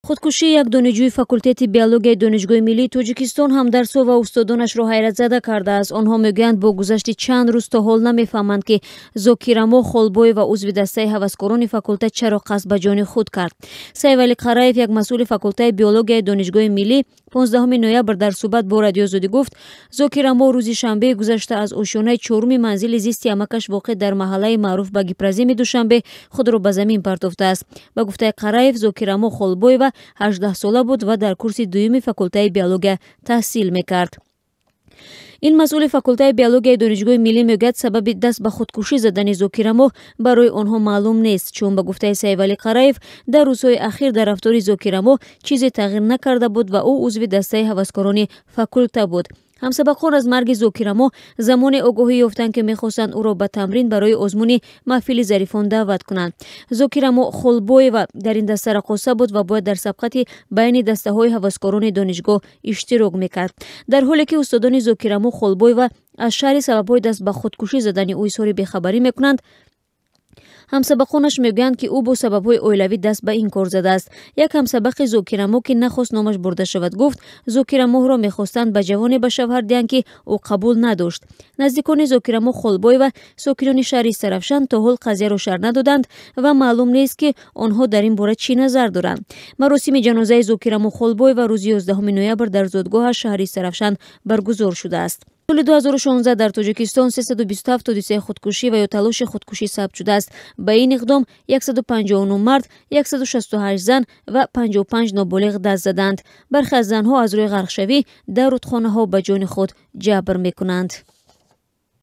Худкушии як донишҷӯи факултети биологияи Донишгоҳи миллии Тоҷикистон ҳамдарсҳо ва устодонашро ҳайратзада кардааст. Онҳо мегӯянд, бо гузашти чанд рӯз то ҳол намефаҳманд, ки Зокирамо Холбоева, узви дастаи ҳаваскорони факултет, чаро қасд ба ҷони худ кард. Сайфалӣ Қараев, як масъули факултаи биологияи Донишгоҳи миллӣ, 15 ноябр дар суҳбат бо Радиои Озодӣ гуфт, Зокирамо рӯзи шанбеи гузашта аз ошёнаи чоруми манзили зисти амакаш, воқеъ дар маҳаллаи маъруф ба Гипроземи Душанбе, худро ба замин партофтааст. Ба гуфтаи Қараев, Зокирамо Холбоева 18сола буд ва дар курси дуюми факултаи биология таҳсил мекард. Ин масъули факултаи биологияи Донишгоҳи миллӣ мегӯяд, сабаби даст ба худкушӣ задани Зокирамо барои онҳо маълум нест, чун ба гуфтаи Сайфалӣ Қараев, дар рӯзҳои ахир дар рафтори Зокирамо чизе тағйир накарда буд ва ӯ узви дастаи ҳаваскорони факулта буд. Ҳамсабақон аз марги Зокирамо замоне огоҳӣ ёфтанд, ки мехостанд ӯро ба тамрин барои озмуни маҳфили зарифон даъват кунанд. Зокирамо Холбоева дар ин даста раққоса буд ва бояд дар сабқати байни дастаҳои ҳаваскорони донишгоҳ иштирок мекард. Дар ҳоле ки устодони Зокирамо Холбоева аз шарҳи сабабҳои даст ба худкушӣ задани ӯ изҳори бехабарӣ мекунанд, ҳамсабақонаш мегӯянд, ки ӯ бо сабабҳои оилавӣ даст ба ин кор задааст. Як ҳамсабақи Зокирамо, ки нахост номаш бурда шавад, гуфт, Зокирамоҳро мехостанд ба ҷавоне ба шавҳар диҳанд, ки ӯ қабул надошт. Наздикони Зокирамо Холбоева, сокинони шаҳри Истаравшан, то ҳол қазияро шарҳ надоданд ва маълум нест, ки онҳо дар ин бора чӣ назар доранд. Маросими ҷанозаи Зокирамо Холбоева рӯзи 11 ноябр дар зодгоҳаш, шаҳри Истаравшан, баргузор шудааст. Соли 2016 дар Тоҷикистон 327 ҳодисаи худкушӣ ва ё талоши худкушӣ сабт шудааст. Ба ин иқдом 159 мард, 168 зан ва 55 ноболиғ даст заданд. Бархе аз занҳо аз рӯи ғарқшавӣ дар рудхонаҳо ба ҷони худ ҷабр мекунанд.